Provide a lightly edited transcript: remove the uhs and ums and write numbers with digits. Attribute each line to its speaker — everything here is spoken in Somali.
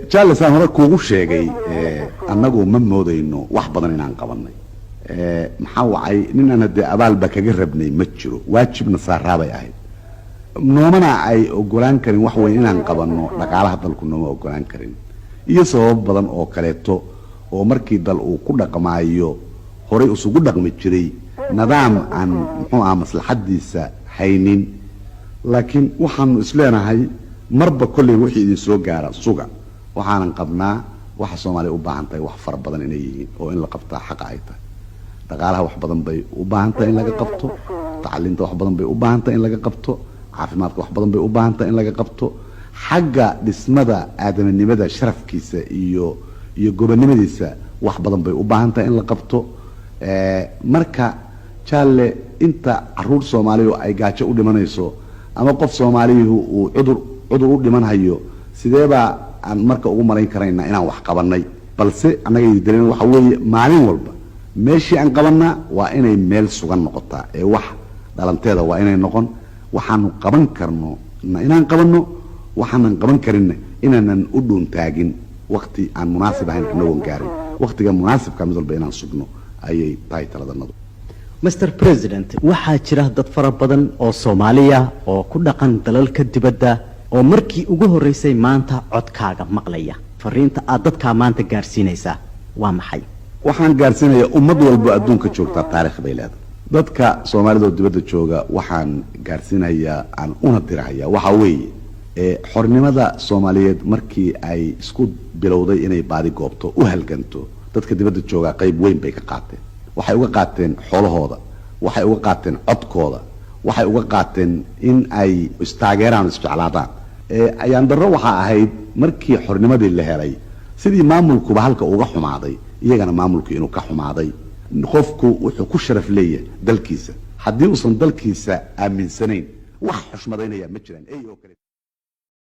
Speaker 1: Charles, aan hore kuugu sheegay, annagu ma moodayno wax badan inaan qabanay. Maxaa wacay, ninaan haddee abaalba kaga rabnay ma jiro, waajibna saaraabay ahayd, noomana ay ogolaan karin wax weyn inaan qabanno. Dhaqaalaha dalku nooma ogolaan karin iyo sababo badan oo kaleeto, oo markii dal uu ku dhaqmaayo horay isugu dhaqmi jiray nidaam aan muxuu aha maslaxadiisa haynin. Laakiin waxaanu isleenahay marba kolley wixii idin soo gaara suga. Waxaanan qabnaa waxa Soomaaliya u baahan tahay wax fara badan inay yihiin oo in la qabtaa xaqa ay tahay. Dhaqaalaha wax badan bay u baahan tahay in laga qabto, tacliinta wax badan bay u baahan tahay in laga qabto, caafimaadka wax badan bay u baahan tahay in laga qabto, xagga dhismada aadamanimada, sharafkiisa iyo gobonimadiisa wax badan bay u baahan tahay in la qabto. Marka jaalle, inta caruur Soomaaliya ay gaajo u dhimanayso ama qof Soomaaliyuhu uu cudur u dhimanhayo, sideebaa aan marka ugu malayn karaynaa inaan wax qabanay? Balse annaga dareen waxa weeye, maalin walba meeshii aan qabannaa waa inay meel sugan noqotaa ee wax dhalanteeda waa inay noqon. Waxaanu qaban karno na inaan qabanno, waxaanan qaban karinna inaanan u dhuuntaagin wakti aan munaasib ahayn anagoon gaarin waktiga munaasibka. Mid walba inaan sugno ayay tahay taladanadu.
Speaker 2: Mr President, waxaa jira dad fara badan oo Soomaaliya oo ku dhaqan dalalka dibadda oo markii ugu horreysay maanta codkaaga maqlaya. Fariinta aad dadkaa maanta gaarsiinaysaa waa maxay?
Speaker 1: Waxaan gaarsiinayaa, ummad walbo adduunka joogtaa taarikh bay leedahay. Dadka Soomaalida oo dibadda jooga waxaan gaarsiinayaa aan una dirahaya waxaa weeye, xornimada Soomaaliyeed markii ay isku bilowday inay baadi goobto, u halganto, dadka dibadda joogaa qayb weyn bay ka qaateen. Waxay uga qaateen xoolahooda, waxay uga qaateen codkooda, waxay uga qaateen in ay istaageeraan o isjeclaadaan. Ayaan darro waxaa ahayd markii xornimadii la helay, sidii maamulkuba halka uga xumaaday, iyagana maamulku inuu ka xumaaday. Qofku wuxuu ku sharaf leeyahay dalkiisa. Haddii uusan dalkiisa aaminsanayn, wax xushmadaynaya ma jiraan ey oo kale.